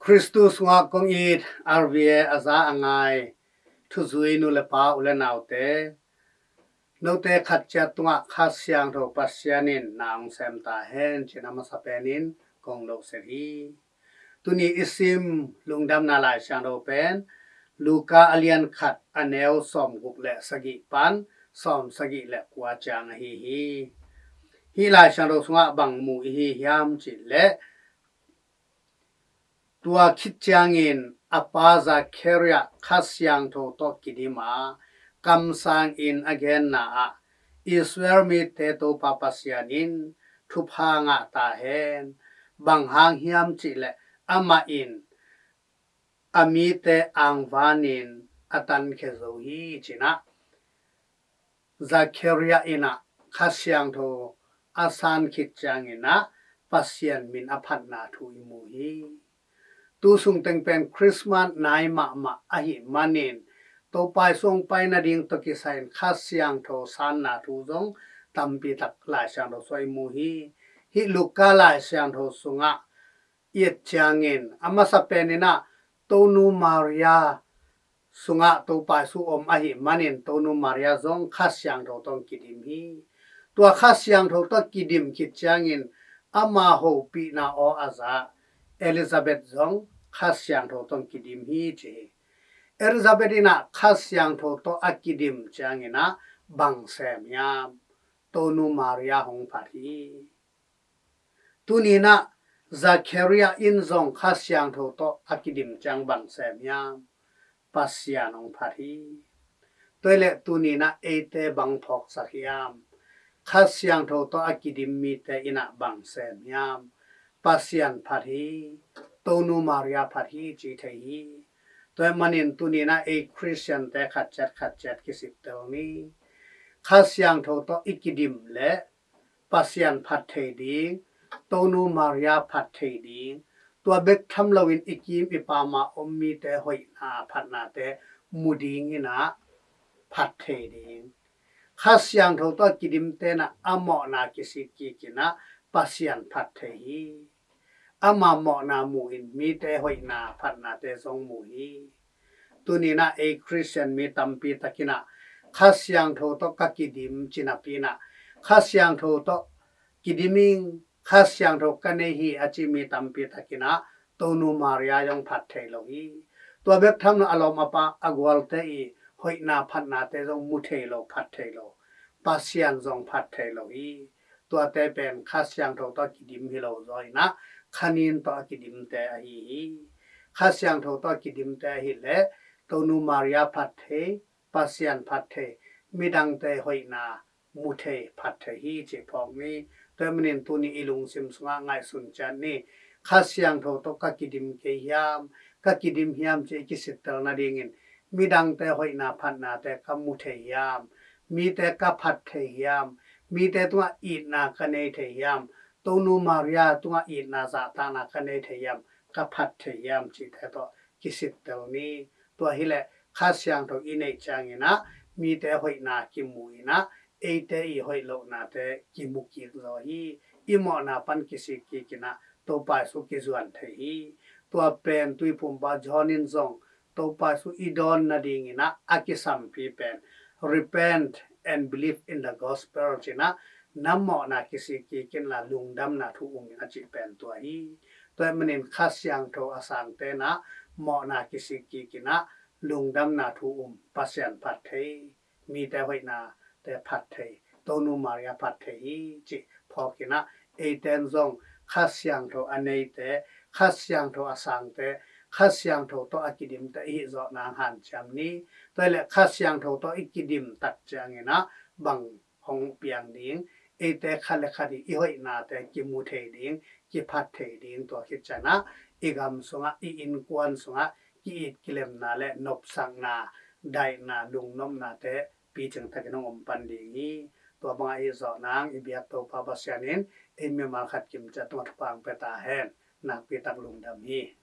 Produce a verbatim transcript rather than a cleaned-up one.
Khristu sungah kong it R V A a za a ngai thuzui nu le pa, u le naute, note khat ciat tungah Kha Siangtho Pasian in na hong sem ta hen, ci-in a masa penin kong lo set hi. Tuni i sim lungdamna Lai Siangtho pen Luka a lian khat, a neu sawmguk le sagih pan sawmsagih le kua ciang ahi hi. Hih Lai Siangtho sungah bang mu i hi hiam cih leh, tua khit ciangin a pa Zachariah Kha Siangtho tawh kidim a, kamsangin a genna ah, Israel mite Topa Pasian in thupha ngah ta hen, bang hang hiam cih leh amah in a mite angvanin a tankhia zo hi, ci-in ah Zachariah in ah Kha Siangtho a san khit ciangin ah Pasian min a phatna thu i mu hi. Tu sung teng pen Christmas nai mahmah ahih manin, Topa Jesu hong pai nading tawh kisai-in Kha Siangtho sanna thu zong tampi tak Lai Siangtho sungah i mu hi. Hih Luka Lai Siangtho sungah i et ciangin, a masa penin ah Tonu Maria sungah Topa Jesu om ahih manin, Tonu Maria zong Kha Siangtho tawh kidim hi. Tua Kha Siangtho tawh kidim khit ciangin ama hopihna aw a za Elizabeth zong Kha Siangtho tawh kidim hi, ci hi. Elizabeth in ah Kha Siangtho tawh a kidim ciangin ah bang sem hiam? Tonu Maria hong phat hi. Tuni-in ah Zachariah in zong Kha Siangtho tawh a kidim ciang bang sem hiam? Pasian hong phat hi. Tua hi leh tuni-in ah eite bang phawksak hiam? Kha Siangtho tawh a kidim mite in ah bang sem hiam? Pasian phat hi. Tonu Maria phat hi, ci thei hi. Tua ahih manin tuni-in ah ei Khristiante khat ciat khat ciat kisittel ni. Kha Siangtho tawh i kidim leh Pasian phat thei ding, Tonu Maria phat thei ding, tua bek tham loin i kim i pam a om mite hoihna phatnate mu dingin ah phat thei ding. Kha Siangtho tawh kidimte in ah a mawhna kisik kikin ah Pasian phat thei hi. Ama mawhna mu-in mite hoihna phatnate zong mu hi. Tuni-in ah ei Khristian mi tampi takin ah Kha Siangtho tawh ka kidim ci napi-in ah, Kha Siangtho tawh kidim ing, Kha Siangtho ka nei hi a ci mi tampi takin ah Tonu Maria zong phat thei lo hi. Tua bek tham lo a lawm a pam a gualte i hoihna phatnate zong mu thei lo, phat thei lo. Pasian zong phat thei lo hi. Tuate pen Kha Siangtho tawh a kidim hi lo zaw-in ah, kha nin tawh a kidimte ahi hi. Kha Siangtho tawh a kidimte ahih leh Tonu Maria phat thei, Pasian phat thei, midangte hoihna mu thei, phat thei hi cih phawk ni. Tua ahih manin tuni i lungsim sungah ngaihsun ciat ni. Kha Siangtho tawh ka kidim kei hiam, ka kidim hiam cih i kisittel nadingin, midangte hoihna phatnate ka mu thei hiam, mite ka phat thei hiam, mite tungah itna ka nei thei hiam, Tonu Maria tungah itna zahtakna ka nei thei hiam, ka phat thei hiam cihte tawh kisittel ni. Tua hi leh Kha Siangtho i neih ciangin ah mite hoihna kimu-in ah eite i hoih lohnate kimu kik zaw hi. I mawhna pan kisik kikin ah Topa Jesu kizuan thei hi. Tua pen Tuiphumpa John in zong Topa Jesu i dawn nadingin ah a kisampi pen, "Repent and believe in the gospel," ci-in ah na mawhna kisik kikin la lungdamna thu um in a cih pen tua hi. Tua ahih manin Kha Siangtho a sangte in ah mawhna kisik kikin ah lungdamna thu um, Pasian phat thei, mite hoihnate phat thei, Tonu Maria phat thei hi cih phawkin ah eite in zong Kha Siangtho a neite, Kha Siangtho a sangte, Kha Siangtho tawh a kidimte i hih zawh nang hanciam ni. Tua hi leh Kha Siangtho tawh i kidim tak ciangin ah bang hong piang ding, eite khat le khat i, i hoihnate kimu thei ding, kiphat thei ding, tua khit ciangin ah i gam sungah, i innkuan sungah ki-it kilemna le nopsakna, daihna, lungnopnate picing takin hong om pan ding hi. Tua bangah i zawh nang i biak Topa Pasian in ei mimal khat kim ciat tungah thupha hong pia ta hen. Nakpi tak lungdam hi.